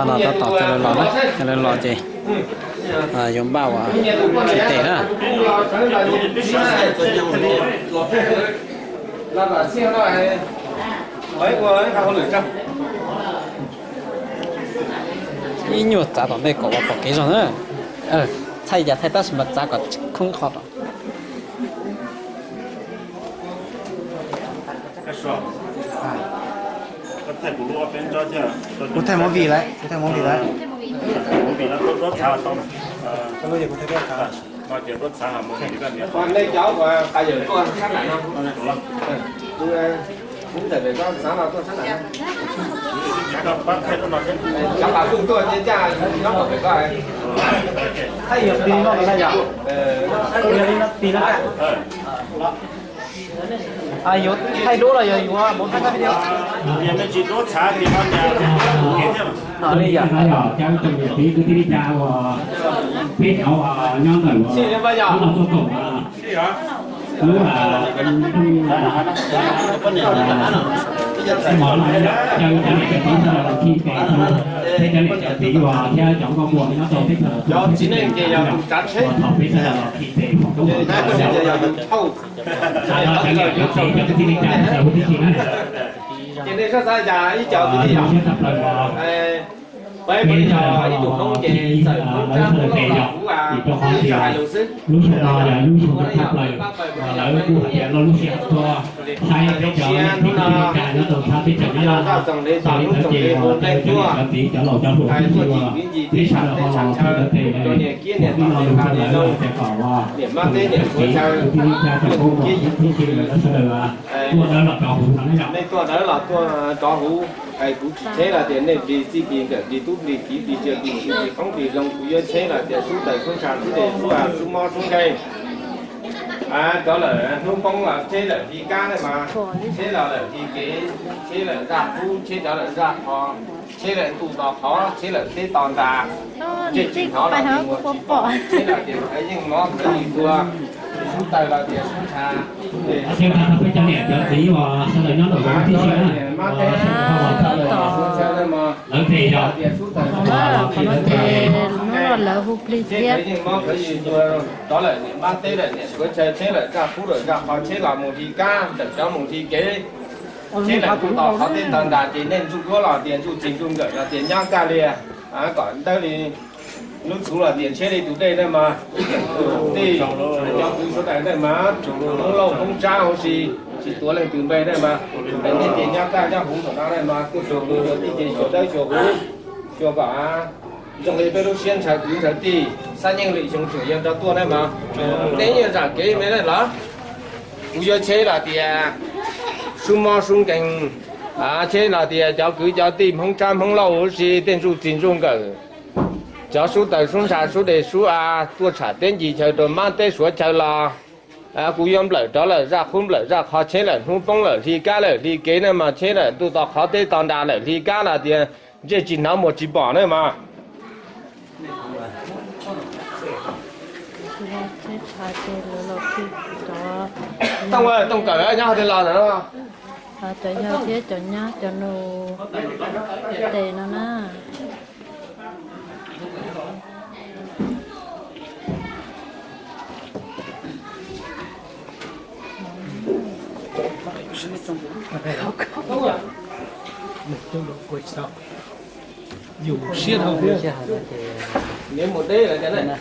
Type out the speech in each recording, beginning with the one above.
Los tab tom coj lawv los na, coj lawv los ces yuav npaj ua tsis tes na. Ib nyuag txav tom ntej kom ua pom kev zog na. Thaij cas thaij tab sis mas txav kom khoob qhov rau. Kuv thaij movie lawm, kuv thaij movie lawm. Nej cov uas qas yawm tuaj sab nram no, kuv ntawm pem ko xav los tuaj sab nram no. Cov qas tuaj tuaj ces caj nyob tom pem ko. Thaij yog plig no los yog? Yog li no plig no. Yuav thaij duab los yog yuav mus thaij video? Li yog cov kwv tij neej tsa uas peb cov nyob ntawm lub no tuaj koom lub mov no, caw cov niam cov txiv sawv daws los khi tes, peb cov niam cov txiv uas thiab cov nkauj muam nyob rau teb chaws Los Tsuas teb chaws Los Tsuas, thov peb sawv daws los khi tes foom koob foom hmoov. Cov niam cov txiv cov kwv tij neej tsa sawv daws huv tib si na. Ces nej sab xav cas ib co kwv tij yog siab tshaj plaws uas peb sawv daws ho los khi lawv sawv daws tes yog vim rau qhov tias lub xyoo no yog lub xyoo tshaj plaws uas lawv kuj hais tias lub sij hawm tuaj saib peb cov niam txiv kwv tij neej tsa nyob rau txhua teb chaws nyob no. Yog li ntawd ces uas cov niam cov txiv cov laus cov hluas huv tib si uas peb sawv daws ho los khi lawv tes, foom ib lo lus rau lawv hais tias kom uas niam txiv kwv tij neej tsa tsoom koob muam huv tib si lawv sawv daws tuaj dawb los rov huv no na yom. Nej tuaj dawb los tuaj rov huv. Kuv tsis cheb los tias nej plig txij plig nkawm plig tub plig kiv plig tsiaj plig txhu plig qoob plig zoo, kuv yuav cheb los tias sub tawm sub ntsha sub dej sub av sub mob sub nkeeg. Rov lawm hnub poob los cheb lawm hli kab ne mas, cheb los lawm hli kev, cheb lawm zaj qub, cheb rov lawm zaj qho, cheb lawm ntuj to qhov, cheb lawm teb to ntas. Ntsej tsis hnov los tias muag tsis pom, cheb los tias yeej mob khav ywg tuag, sub tawm los tias sub ntsha. Peb cov niam cov txiv uas sawv daws nyob ntawm huv tib si na, lawv tes yog lawv tes, hnub no lawv hu plig thiab. Rov lawm niam npab teb lawm niam suav chaw, cheb lawm zaj qub lawm zaj qho, cheb los mus hli kab, tawm rov mus hli kev, cheb lawm ntuj to qhov teb to ntas, ces nej ntsuj duab los tias ntsuj txij ntsuj nkawm los tias nyab kaj liag, kom ntawd li lub txhuv los tias ntshiab li tus dej na mas, tej cov kwv sawv daws na mas, Hmoob Lauj Hmoob Tsab huv si, tsis tuav leej twg npe na mas, nej tias nyab kaj nyab huv tom no na mas, kuj xyuas kwv xyuas tij ces xyuas dawb xyuas huv, xyuas kom zoo li peb lub siab ntshaw kwv ntshaw tij, xab nyeej lwm xyoo tseem yuav rov tuaj na mas, nej yeej zam kev me na los. Kuv yuav cheb los tias sub mob sub nkeeg, cheb los tias cov kwv cov tij Hmoob Tsab Hmoob Lauj huv si, tej ntsuj txij ntsuj nkawm, cov sub tawm sub ntsha sub dej sub av tuaj tsham teb ncig chaw rau npab teb suav chaw los, kuv yuav nplawm rov lawm zaj qub nplawm zaj qho, cheb lawm hnub poob lawm hli kab lawm hli kev na mas, cheb lawm ntuj to qhov teb to ntas lawm hli kab los tias ntsej tsis hnov muag tsis pom na mas. Tooj, Tooj Kawm nyob hauv tej los ntawm no. Cov yawg thiab cov nyab cov nus tes no na. Yus siab dhau. Nws mus teb lawm tiag na.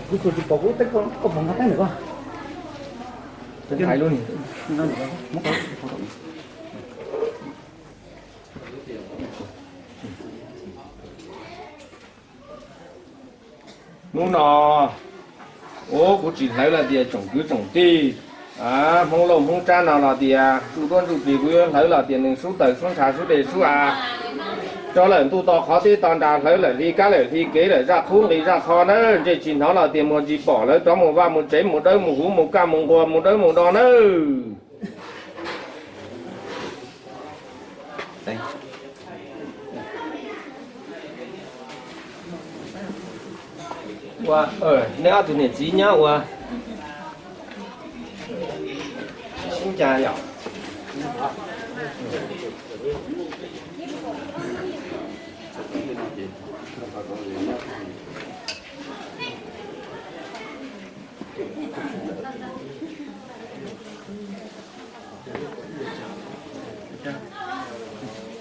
Kuv tsuas tsis pom kuv teb koj pom nqa teb ntawm koj. Hais lub ni. Hnub no, ua kuv tsis hlawv los tias tsoom kwv tsoom tij Hmoob Lauj Hmoob Tsab no los tias ntsuj duab ntsuj plig, kuv yuav hlawv los tias nws sub tawm sub ntsha sub dej sub av, rov lawm ntuj to qhov teb to ntas, hlawv lawm hli kab lawm hli kev lawm zaj qub nqis zaj qho na, ntsej tsis hnov los tias muag tsis pom, lawv rov mus vaj mus tsev mus dawb mus huv mus kaj mus nquag mus dawb mus do nawb. Ua, nej ob tug niam txiv nyob ua sib cas yom?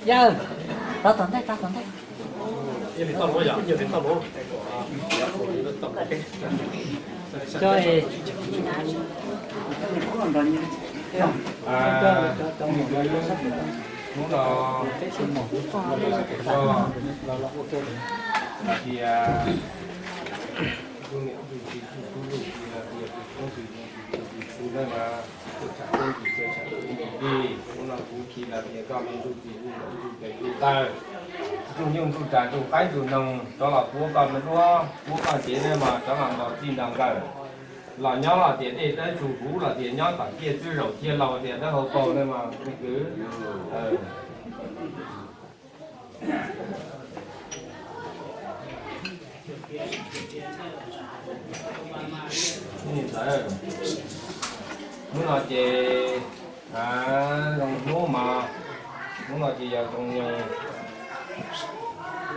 Yawg, rov tom ntej, rov tom ntej. Hnub no, hnub no, tias, tus niam tus txiv tus tub tus txiv, tus tub tus txiv, tus txiv tus tub ntawd mas, tuaj tsam teb ntsis, tuaj tsam teb ntsis, hnub no kuv khi lawv tias koj me ntsuj plig ntsuj ntsuj tes ntsuj taw, ntsuj nyuj ntsuj ras ntsuj qaib ntsuj noog rov los puab koj me duab, puab koj cev ne mas rov los nrog txij nrog nkawm, los nyob los tias dej dawb tsuj huv los tias nyob tom ciaj txwb zaum ciaj laus tias dawb hau paug ne mas me kwv, hnub no ces zoo hnub mas, hnub no ces yog zoo nyoog,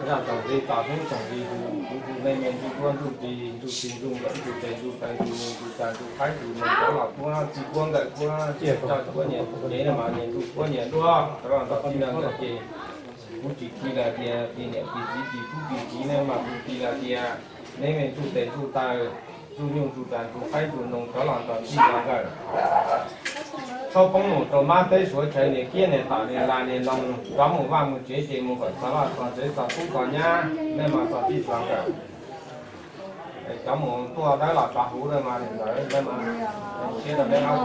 zaj txoom zis tom hnub txoom zis tus, kuv tus me me ntsuj duab ntsuj plig ntsuj plig ntsuj nkawm ntsuj tes ntsuj taw ntsuj nyuj ntsuj ras ntsuj qaib ntsuj noog rov los puab txij puab nkawm puab, txij puab nyias cev ne mas nyias ntsuj puab nyias duab rov los nrog txij nrog nkawm ces kuv tsis khi lawv tias tis niam tis txiv tis tub tis txiv ne mas kuv khi lawv tias neb me ntsuj tes ntsuj taw, ntsuj nyuj ntsuj ras ntsuj qaib ntsuj noog rov los nrog txij nrog nkawm. Txhob poob mus rau mab teb suav chaw niam kiab niam tam niam las niam noog, rov mus vaj mus tsev ces mus kom txog vaj txog tsev txog tub txog nyab, nej mas txog txij txog nkawm. Cov mus tuaj dawb los rov huv lawm mas nim ntawd lawm mas, siab rau peb qab.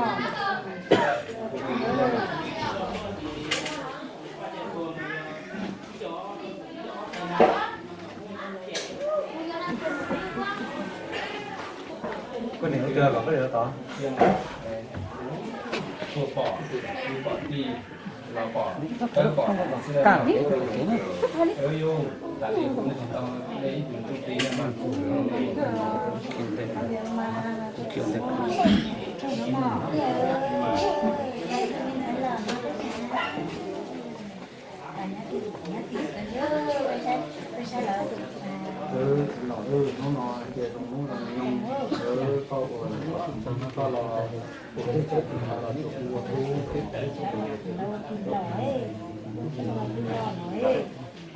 Koj niam hu twg kom koj niam tod? Tuaj pom, pom tij, los pom, pom, ib tug ntsuj plig no mas Los hnub no ces zoo hnub zoo nyoog, koj ua koj los ua teb chaws tus no los rau kuv ua tub,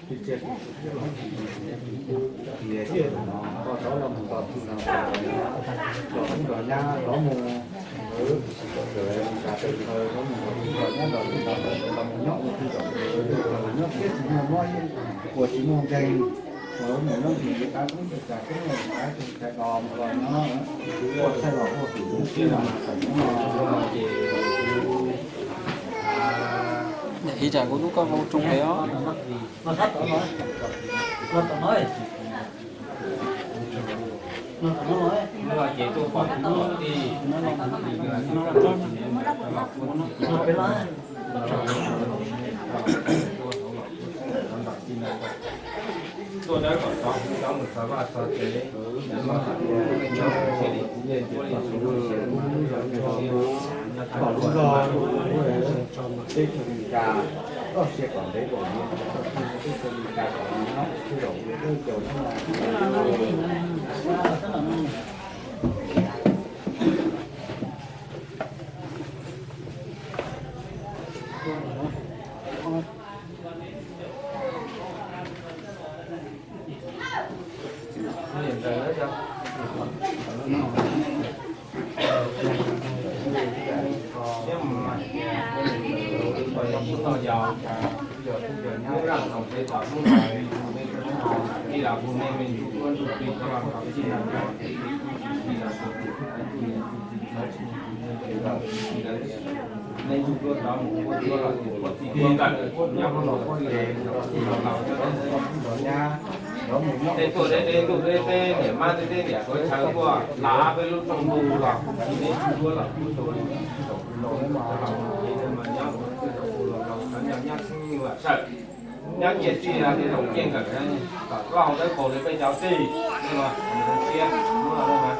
tsis tsia kuv tsis txawj los tsis tias tias no koj rov los mus nrog txiv nrog nkawm, nrog tub nrog nyab rov mus, tus tsis tau kawm li cas tawm ntawd rov mus nrog tub nrog nyab nrog txiv nrog nkawm los mus nyob ua tij zaum, los mus nyob siab tsis muaj mob, ua tsis muaj nkeeg, los mus nyob nrog li qab tub nrog cas tub los qab tug thaiv los mus los nyob, ua txhaij los ua tus lub siab los mas txawm hnub no ces Ib tsam kuv tub koj ua rooj pem os. Tuaj dawb kom tov kuv cov mus txog vaj txog tsev, nyob tsis li txiv yej ntxwv txog tsis lub siab lub ntsws, nyob tsis lub zog, teb chaws Amelikas, toj siab kom ntev kom ntev, teb chaws Amelikas kom nyob tsis zaum dawb caum nyob. Tej tuaj deb deb ntuj deb deb niam mab deb deb niam qhuav chaw tuaj lam peb lub rooj ntuj los kuv tsis deb tsis duab los kuv tau li, tsis tau kuv laus mas nyob kuv tsis tau kuv laus laus nyob nyob txheeb nyuj sawm, nyob ciaj txij li zaum ciaj nkawm, kom koj hau dawb paug li peb cov tij, nej mas siab hnub no mas.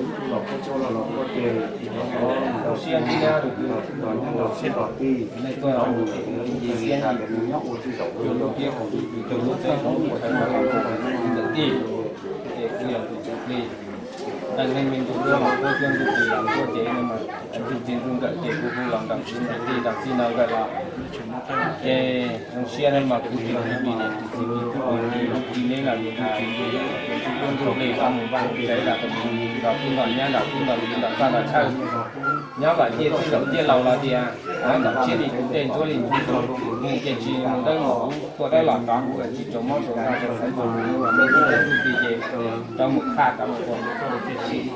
ib tug los puab tsaug los los puab ces, ib tug los nyob los txhij los tij, mus ib ncig li tas tias nws nyob ua tij zaum ua lub tiab hauv tus twg coj lub teb hauv ua tij los ua tij ntawm tij, ces kuv yog tus txiv plig. Ntawm neeg me ntsis tuaj los puab tuaj ntsuj plig los puab ces no mas ntsuj plig ntsuj nkawm ces kuv hu los nrog txiv ntawm tij nrog txij nrog nkawm los ces zoo siab no mas kuv tsis hu li tus txiv plig, kuv hu li tus txiv neb los tus txiv plig, kuv ntsuj plig los mus vaj mus tsev los tus nrog kuv nrog nyab nrog kuv nrog txiv nrog txaj nrog chaw. Nyob kom ciaj txij zaum ciaj laus los tias, nyob kom tshiab li kuv tej ntsuab li ntsuab, mus ces tsis mus dawb mus, tuaj dawb los rov, tsis tsaus mob tsaus nag tsaus sawv tsaus ntxov, ntsuj plig ces rov mus qhaj rov mus ua ntsuj plig.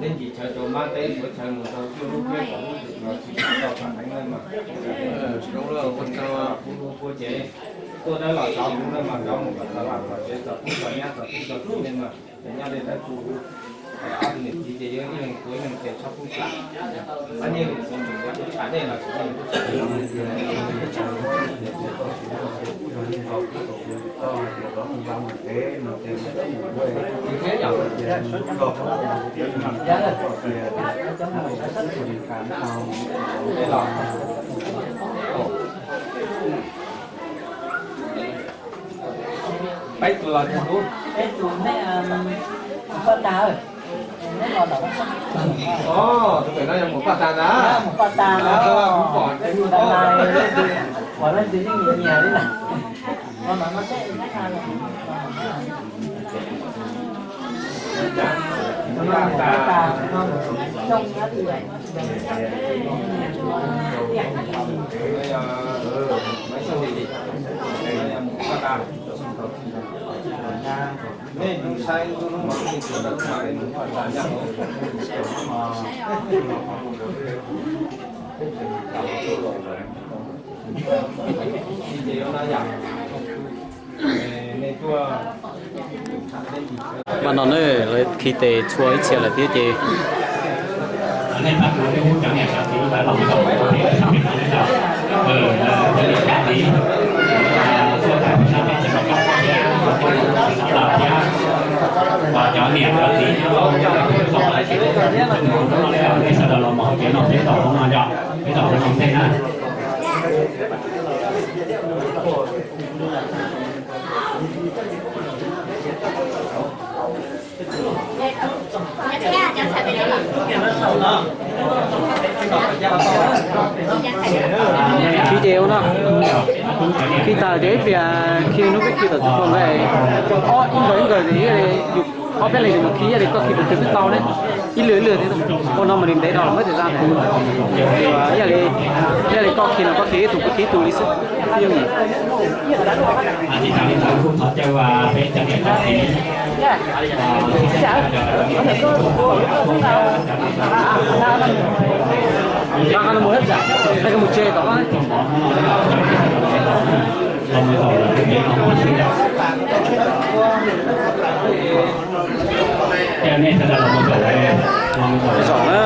Teb ntsis chaw rau mab teb suav chaw mus rau cuaj lub peb kaum lub tus no tsis tau pam heev na mas. Kuv lub puab ces tuaj dawb los cov kuv na mas cov mus kom txog vaj txog tsev txog pub txog nyab txog tub txog txiv ne mas ces nyob li ntawd kuv ob tug niam txiv ces yuav ib leeg tuav ib leeg tes tshaj pub tshaj. Ob niag niam txiv mus yuav tus tshaj dej los tsis Peb tus los tsis hlub. Peb tus neb mus poj tag, neb los lawm. Tus pem no yog mus poj tag ntag. Mus poj tag no, kuv pom ces mus poj tag. Pom leej twg yeej nyiam nyiam li lawm. Mas no ne, lawv khi tes txhua ib txhia lawm thiab ces cov niam cov txiv sawv daws los mus hauv tsev no peb tom hauv no yom, peb tom hauv no tej na. Khi ces ua no, khi tas ces ib pliag khi hnub peb khi tom txiv pog nqe, ob ib nkawd ib nkawd yus ob peb leeg mus khi ib yam li koj khi tus twg twb tau ne, ib lwg ib lwg thiab. Ua no mas nws ntev dhau lawm muab tej zaj, ib yam li, ib yam li koj khi no koj khi ib tug kuv khi ib tug li xwb. Yooj yim. Zaum na.